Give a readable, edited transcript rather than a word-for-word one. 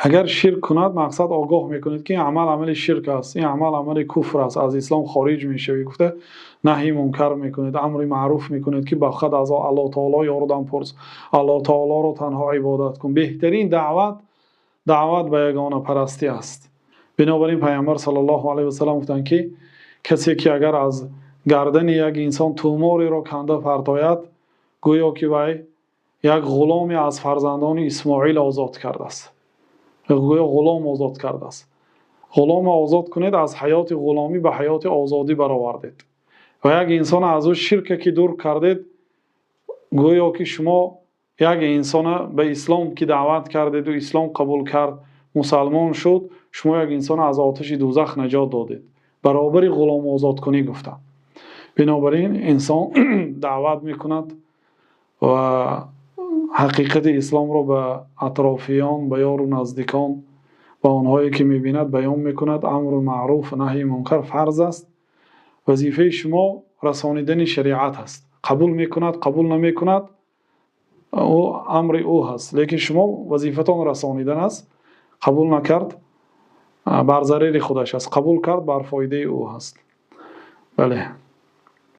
Агар ширк кунад, мақсад огоҳ мекунед, ки ин амал амали ширк аст, ин амал амали куфр аст, аз ислом хориҷ мешавӣ гуфта, наҳйи мункар мекунед, амри маъруф мекунед, ки ба худ аз Аллоҳи таъоло ёрдам пурс, Аллоҳи таъолоро танҳо ибодат кун. Беҳтарин даъват, даъват ба ягонапарастӣ аст. Бинобар ин Паёмбар саллаллоҳу алайҳи васаллам гуфтанд, ки касе ки агар аз гардани як инсон тӯмореро канда партояд, гӯё ки вай як ғуломе аз фарзандони Исмоил озод кардааст. Гӯё ғулом озод кардааст. Ғуломро озод кунед, аз ҳаёти ғуломӣ ба ҳаёти озодӣ баровардед ва як инсонро аз он ширке ки дур кардед, гӯё ки шумо як инсонро ба ислом ки даъват кардед ва ислом қабул кард, мусулмон шуд, шумо як инсонро аз оташи дӯзах наҷот додед. Баробари ғулом озод кунӣ гуфтанд. Бинобар ин инсон даъват мекунад ва ҳақиқати исломро ба атрофиён, ба ёр ва наздикон, ба онҳое ки мебинад баён мекунад. Амр ба маъруф ва наҳйи мункар фарз аст. Вазифаи шумо расонидани шариат аст. Қабул мекунад, қабул намекунад, ӯ амри ӯ аст. Лекин шумо вазифаатон расонидан аст. Қабул накард, бар зарари худаш аст. Қабул кард, бар фоидаи ӯ аст. Бале.